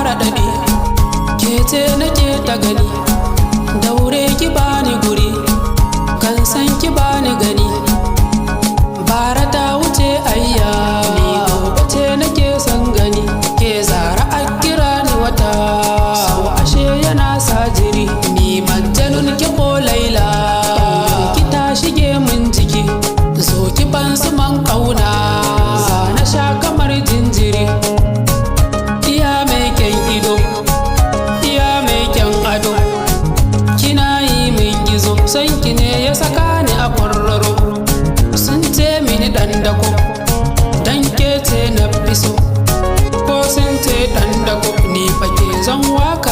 Raɗaɗi, ke ce nake ta gani. Daure ki bani guri, kan san ki bani gani. Bara ta wuce, ayya, ni gobe ce nake son gani. Ke zara a kira ni wata, so ashe yana sa jiri. Ni majanun ki ko Laila, ki ta shige min jiki. Zo ki ban su man kauna, na sha kamar jinjiri. Iya mai kyan ido, iya mai kyan ado, kina yi min gizo. San ki ne ya saka ni a kwararo. Sun ce mini dan dako, dan ke ce na fi so. Ko sun ce dan dako, ni fa ke zan waka.